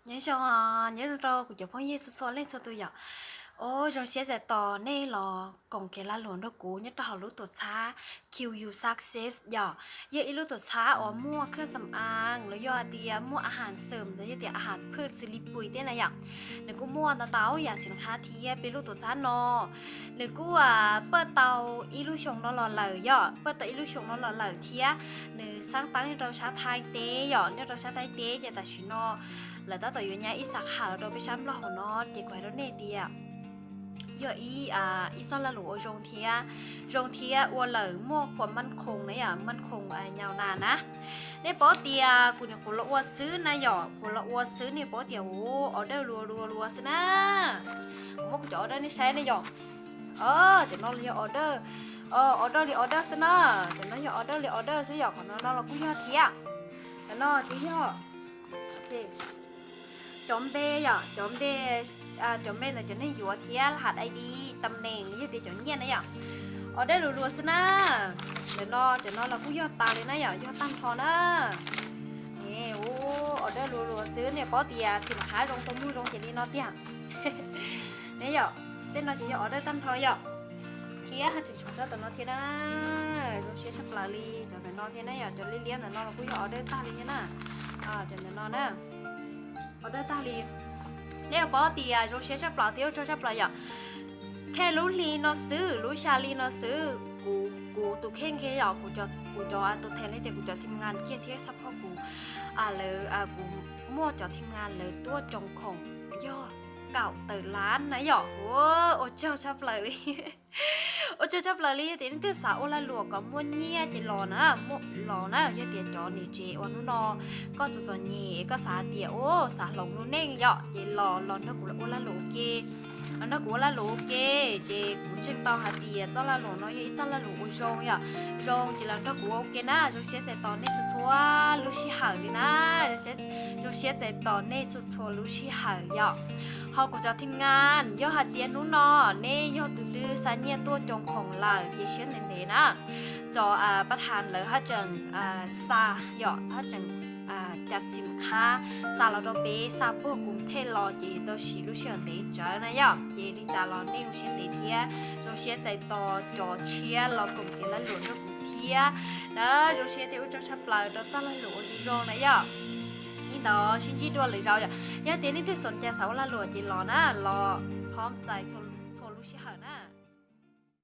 Nyob zoo, nyob zoo rau kuv cov phooj ywg txhua txhua leej txhua tus yom. Os, zoo siab txais tos nej los koom kev lag luam nrog kuv nyob rau hauv lub tuam txhab Q U Success yom. Yog ib lub tuam txhab uas muaj khaj xam aav los yog hais tias muaj a has xwm los yog tias a has phwj xws li pui tej na yom. Nws kuj muaj ntau ntau yam xim khab thiab. Peb lub tuam txhab no nws kuj paj tau ib lub xyoo no los lawm yom, paj tau ib lub xyoo no los lawm thiab. Nws xaab taab nyob rau sab Thaib teb yom, nyob rau sab Thaib teb ces tam sim no lawv tab tom yuav nyab ib xab kham los rau peb sab Nplog hauv no. Ces kuv hais rau nej tias yog ib, ib txoj lag luam ua zoo thiab, zoo thiab ua lawm muaj khuam maj khoom na yom, maj khoom nyau nas na. Nej paub tias kuv nyuam qhuav los ua xwb na yom, qhuav los ua xwb nej paub tias ua order luas luas luas xwb na. Kuv muab kuv cov order nej saib na yom. Cov no los yog order, order li order xwb na. Cov no yog order li order xwb yom, qhov no no los kuj yog thiab. Cov no ces yog cov npe yom, cov npe, cov npe ntawm cov neeg yuav thiab laj has I D, tam neem yog tias cov nyiaj na yom. Order luas luas xwb na. Cov no, cov no los kuj yog tas li na yom, yog tag nrho na. Ua order luas luas xwb, nej paub tias xim khab zoo tau muag zoo ces li no tiag. Ne yom, tej no ces yog order tag nrho yom. Thiab haj tseem tshuav sab tom no thiab na. Zoo siab tshaj plaws li cov ntawm no thiab na yom, cov liab liab ntawm no los kuj yog order tag li thiab na. Cov ntawm no na, order tag li. Nej yuav paub tias zoo siab tshaj plaws thiab ua tsaug tshaj plaws yom. Khej lub hli no xwb, lub xya hli no xwb, kuv, kuv tus kheej kiag yom, kuv cov tus thee li tias kuv cov thim ngas kiag thiab xab phoj kuv, lawv, kuv muaj cov thim ngas lawv tuaj tsoo khoom yog kaum tawm lab na yom. Ua tsaug tshaj plaws li. Ua tsaug tshaj plaws li, yog tias leej twg xav ua lag luam kom muaj nyiaj ces los na, muaj los na. Yog tias cov niam tsev uas hnub no koj txom txom nyem koj xav tias ua xav hloov lub neej yom, ces los, los nrog kuv ua lag luam ua ke. Los nrog kuv ua lag luam ua ke, ces kuv ntseeg tau hais tias txoj lag luam no yog ib txoj lag luam uas zoo yom. Zoo ces los nrog kuv ua ke na. Zoo siab txais tos nej txhua txhua lub sij hawm li na. Zoo siab txais tos nej txhua txhua lub sij hawm yom. Ho kuv cov thim ngas, yog hais tias hnub no neb yog tus twg xa nyiaj tuaj tsoo khoom lawm ces siab ntev ntev na, cov pab thas lawv haj tseem xa, yom, haj tseem ca xim khab xa los rau peb, xa puag kuv thej los ces tau siv lub sij hawm ntev tsawv na yom. Ces li cas los nej zoo siab ntev thiab zoo siab txais tos cov tshiab los koom kev lag luam nrog kuv thiab na. Zoo siab thiab ua tsaug tshaj plaws rau txoj lag luam uas zoo zoo na yom. Li ntawd sib ntsib dua lwm zaus yom. Yog tias leej twg xoom cai xav ua lag luam ces los na, los phob txais txhua lub sij hawm na.